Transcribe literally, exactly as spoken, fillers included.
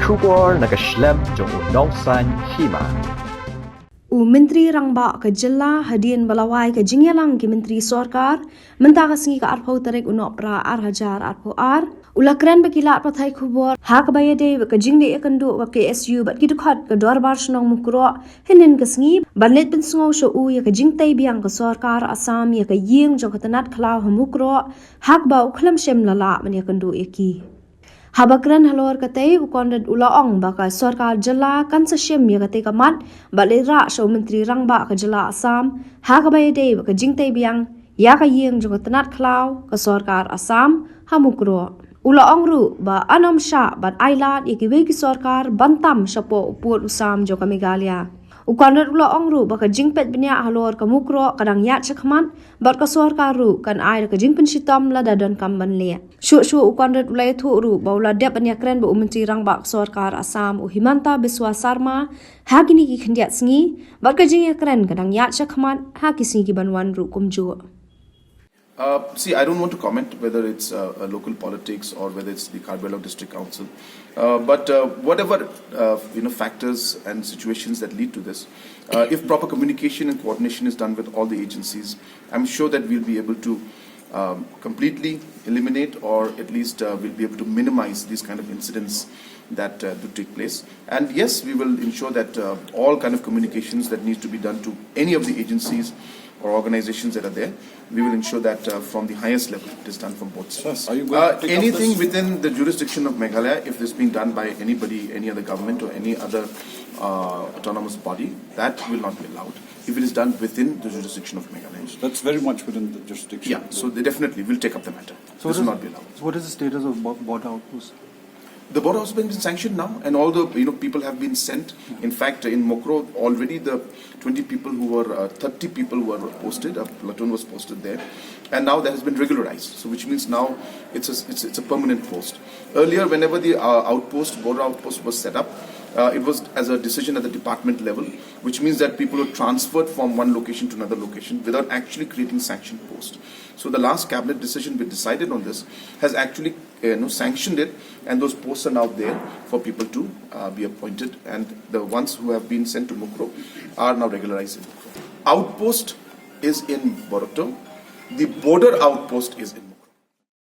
Khubor na ka shlem jong u nongsan hima. U Myntri Rangbah ka jylla hadien ba la wai ka jingïalang ki myntri sorkar mynta ka sngi ka arphew tarik u Nohprah ar hajar arphew ar, u la kren bad ki lad pathai khubor ha kaba ïadei bad ka jingdei ïakynduh ka K S U bad ki dkhot ka Dorbar Shnong Mukroh hynnin ka sngi ban leit pynsngew sha u ïa ka jingtei biang ka sorkar Assam ïa ka ïing jong ka tnat khlaw ha Mukroh ha kaba u khlem shym la lah ban ïakynduh ïa ki. Haba kren halor katei, u Conrad u la ong ba ka sorkar jylla kan sa shim ïa katei ka mat bad leit rah sha u Myntri Rangbah ka jylla Assam ha kaba ïadei bad ka jingtei biang ïa ka ïing jong ka tnat khlaw ka sorkar Assam ha Mukroh. U la ong ruh ba yn ym shah ban ailad ïa kiwei ki sorkar ban tam shapoh u pud u sam jong ka Meghalaya. U Conrad u la ong ruh ba ka jingpeit bniah halor ka Mukroh ka dang ïaid shakhmat bad ka sorkar ruh kan ai da ka jingpynshitom lada donkam ban leh. Shuh shuh u Conrad u la ïathuh ruh ba u la dep ban ïakren bad u Myntri Rangbah ka sorkar Assam u Himanta Biswa Sarma ha kine ki khyndiat sngi bad ka jingïakren ka dang ïaid shakhmat ha ki sngi ki ban wan ruh kumjuh. Uh, see, I don't want to comment whether it's uh, a local politics or whether it's the Karbi Anglong District Council. Uh, but uh, whatever uh, you know factors and situations that lead to this, uh, if proper communication and coordination is done with all the agencies, I'm sure that we'll be able to um, completely eliminate or at least uh, we'll be able to minimize these kind of incidents that uh, do take place. And yes, we will ensure that uh, all kind of communications that need to be done to any of the agencies or organizations that are there, we will ensure that uh, from the highest level it is done from both sides. Are you going to take up Anything this? Within the jurisdiction of Meghalaya, if this being done by anybody, any other government or any other uh, autonomous body, that will not be allowed. If it is done within the jurisdiction of Meghalaya. That's very much within the jurisdiction. Yeah, so they definitely will take up the matter. So This what will is, not be allowed. What is the status of bo- border outpost? The border has been sanctioned now, and all the you know people have been sent. In fact, in Mukroh, already the twenty people who were uh, thirty people were posted. A platoon was posted there, and now that has been regularized. So, which means now it's a it's, it's a permanent post. Earlier, whenever the uh, outpost, border outpost, was set up, uh, it was as a decision at the department level, which means that people were transferred from one location to another location without actually creating sanctioned post. So the last cabinet decision which decided on this has actually uh, you know, sanctioned it, and those posts are now there for people to uh, be appointed. And the ones who have been sent to Mukroh are now regularized in Mukroh. Outpost is in Boroto. The border outpost is in Mukroh.